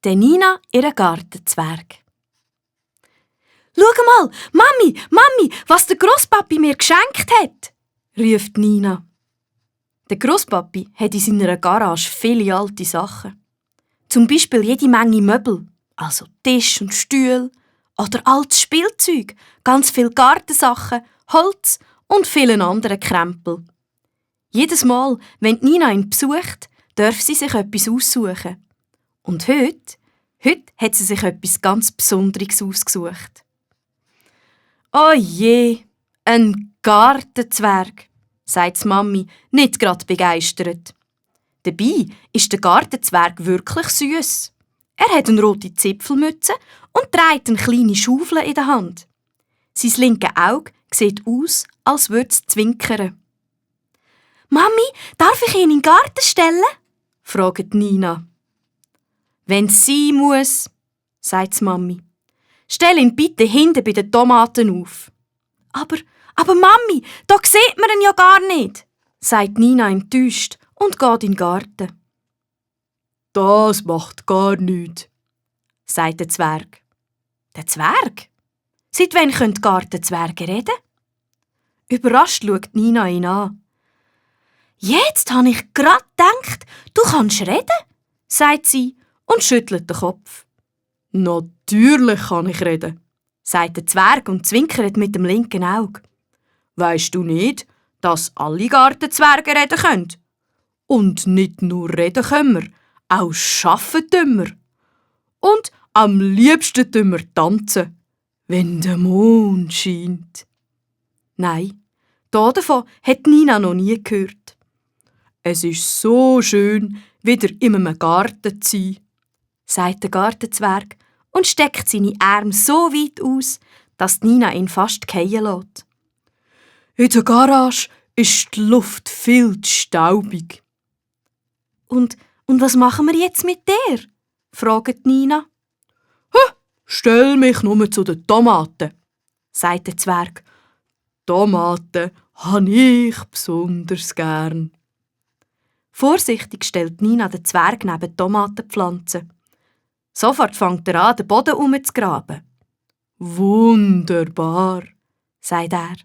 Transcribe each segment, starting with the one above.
Der Nina, ihr Gartenzwerg. «Schau mal, Mami, was der Grosspapi mir geschenkt hat!» ruft Nina. Der Grosspapi hat in seiner Garage viele alte Sachen. Zum Beispiel jede Menge Möbel, also Tisch und Stühle, oder altes Spielzeug, ganz viele Gartensachen, Holz und vielen anderen Krempel. Jedes Mal, wenn Nina ihn besucht, darf sie sich etwas aussuchen. Und heute hat sie sich etwas ganz Besonderes ausgesucht. «Oh je, ein Gartenzwerg», sagt die Mami, nicht gerade begeistert. Dabei ist der Gartenzwerg wirklich süß. Er hat eine rote Zipfelmütze und trägt eine kleine Schaufel in der Hand. Sein linkes Auge sieht aus, als würde es zwinkern. «Mami, darf ich ihn in den Garten stellen?» fragt Nina. «Wenn es sein muss», sagt die Mami. «Stell ihn bitte hinten bei den Tomaten auf.» Aber Mami, da sieht man ihn ja gar nicht», sagt Nina enttäuscht und geht in den Garten. «Das macht gar nichts», sagt der Zwerg. «Der Zwerg? Seit wann können Gartenzwerge reden?» Überrascht schaut Nina ihn an. «Jetzt habe ich gerade gedacht, du kannst reden», sagt sie und schüttelt den Kopf. «Natürlich kann ich reden», sagt der Zwerg und zwinkert mit dem linken Auge. «Weisst du nicht, dass alle Gartenzwerge reden können? Und nicht nur reden können wir, auch arbeiten tun wir. Und am liebsten tun wir tanzen, wenn der Mond scheint.» Nein, davon hat Nina noch nie gehört. «Es ist so schön, wieder in einem Garten zu sein», sagt der Gartenzwerg und steckt seine Arme so weit aus, dass Nina ihn fast fallen lässt. «In der Garage ist die Luft viel zu staubig.» Und was machen wir jetzt mit dir?» fragt Nina. «Stell mich nur zu den Tomaten», sagt der Zwerg. «Tomaten habe ich besonders gern.» Vorsichtig stellt Nina den Zwerg neben die Tomatenpflanze. Sofort fängt er an, den Boden umzugraben. «Wunderbar», sagt er.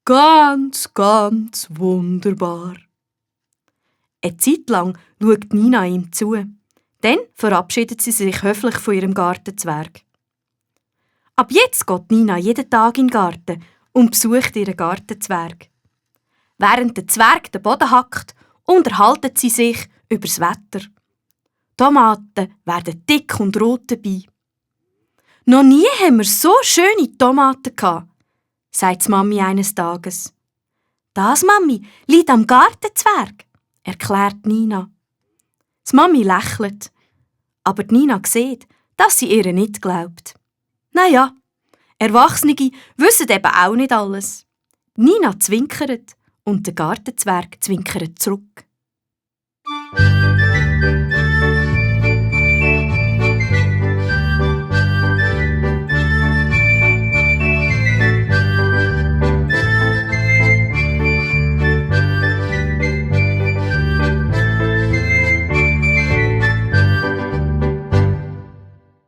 «Ganz, ganz wunderbar.» Eine Zeit lang schaut Nina ihm zu. Dann verabschiedet sie sich höflich von ihrem Gartenzwerg. Ab jetzt geht Nina jeden Tag in den Garten und besucht ihren Gartenzwerg. Während der Zwerg den Boden hackt, unterhalten sie sich über das Wetter. Tomaten werden dick und rot dabei. «Noch nie haben wir so schöne Tomaten gehabt», sagt die Mami eines Tages. «Das, Mami, liegt am Gartenzwerg», erklärt Nina. Die Mami lächelt, aber Nina sieht, dass sie ihr nicht glaubt. Naja, Erwachsene wissen eben auch nicht alles. Nina zwinkert und der Gartenzwerg zwinkert zurück.